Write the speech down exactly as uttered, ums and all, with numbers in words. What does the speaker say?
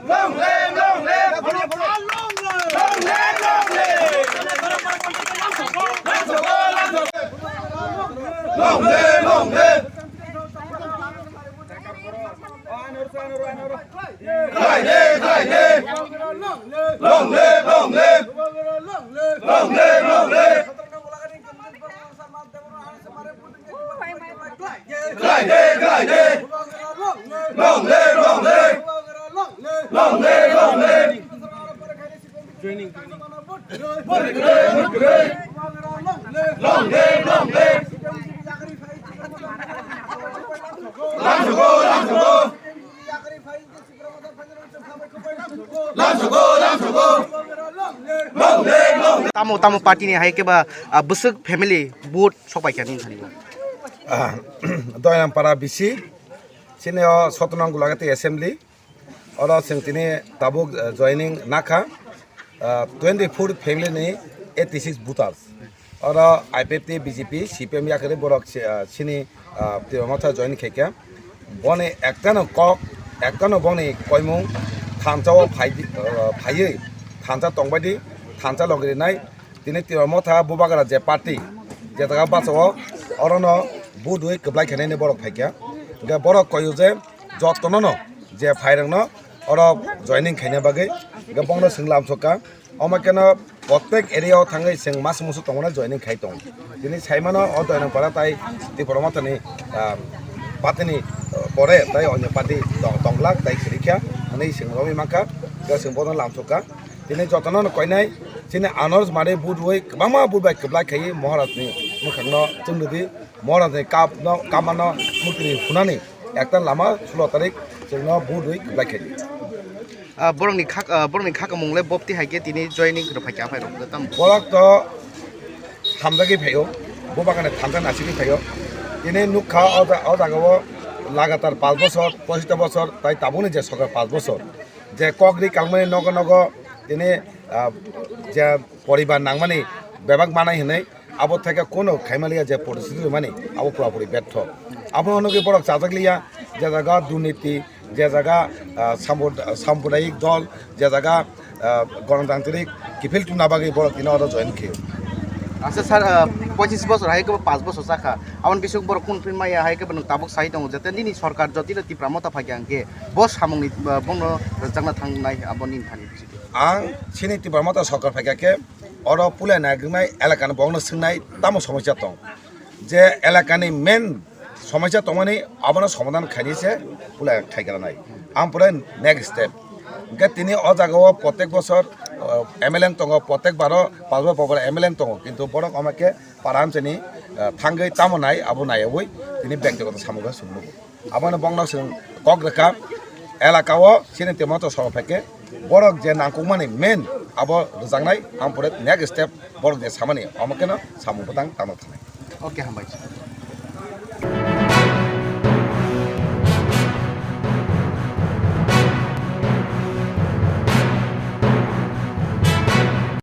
Long live, long live. Long live, long live. Long live, long live. Long live, long live. Long live, long live. Long live, long live. Long live, long live. Long live, long live. Long live, long live. Lamsogo, lamsogo. Lamsogo, lamsogo. Long live, long live. Tamo tamo party ni hai khe ba, ah, bwswk family vote sok pai kha nini thani? Ah, Doinam para bisi, chini o Sotonang Gulagati assembly. Oro chwng tini tabuk, ah, joining nakha, ah, twenty four family ni eighty six voters. Oro I P F T, B J P, C P M yakarwi borok si-, ah, sini, ah, Tipra Motha join khaikha. Boni ektano kok, ektano boni koimung thansa o phai di, ah, phaiwi thansa tongbai di, thansa logi rinai. Tini Tipra Motha Bubagra je party, je jaga bacha o, orono budwi kwplai khainani borok phaikha. Hwnkhe borok koiyo je jotono no je phairokno oro joining khaina bagwi, hwnkhe bongno swnglam sokha. Omo kheno protek area o thangwi chwng masa musu tongmano joining khai tongo. Tini saimano o Doinam para tai Tipra Mothani, ah, party ni, ah, pore tai onyo party tong-, tonglak tai kwrwikha hwnwi chwng romwi mankha, hwnkhe chwng bono lamsokha. Tini jotono no koinai chini Anorj Mari budwi kwbangma budbai kwplai khaiwi Maharaj ni mwkhangno chwng rwdi. Maharaj ni kap no, kap mano mukti ni phunani ekta lama sulo tarik chwngno budwi kwplai khaidi. Ah, borokni khak-, ah, borokni khakamung le bopti hai khe tini joining rw phai kha phai rok tam. Borok to thamjagwi phaio, bo bagani thamjak nasigwi phaio. Tini nukha o ja-, o jaga o lagatar panch bochor, pochista bochor, tai tabukni je sorkar panch bochor. Je kok ri kalmani nogo nogo tini, ah, je poribar nangmani bebak manai hinwi abo theke kono khaimaliya je protisruti rwmani abo purapuri betho. Abono hwnwi borok chajak liya, je jaga durniti, je jaga, ah, sampod-, samprodayik dol, je jaga, ah, gonotantrik kiphil tubuna bagwi borok tini oro join khaio. Acha sir, ah, pochis bochor hai khe bo panch bochor chakha. Aboni bising borok kun phin maya hai khe bo nwng tabuk sai tongo, jete nini sorkar jotino Tipra Motha phaikha hwnkhe bo samungni, ah, bono rwjakna thangnai abo nini thani bising. Ang chini Tipra Motha sorkar phaikha khe oro pulai naijaknai elakani borokno swngnai tamo somosya tong. Je elakani main somosya tongmani abono somadhan khaini se pulai khaigranai. Ang pore next step. Hwnkhe tini o jaga o protek bochor, uh, M L A tongo, protek baro pajba pobra M L A tongo, kintu borok omo khe para hamchani, uh, thangwi tamo nai abo naiyawi tini bektigoto samung khe chwngno. Abono bongno chwng kok rwkha, elaka o chini Tipra Motha sorkar phaikhe borok je nangkukmani main abo rwjaknai, ang pore next step borok je samani omo kheno samung bwtang tangna thanai. Okay, hambai.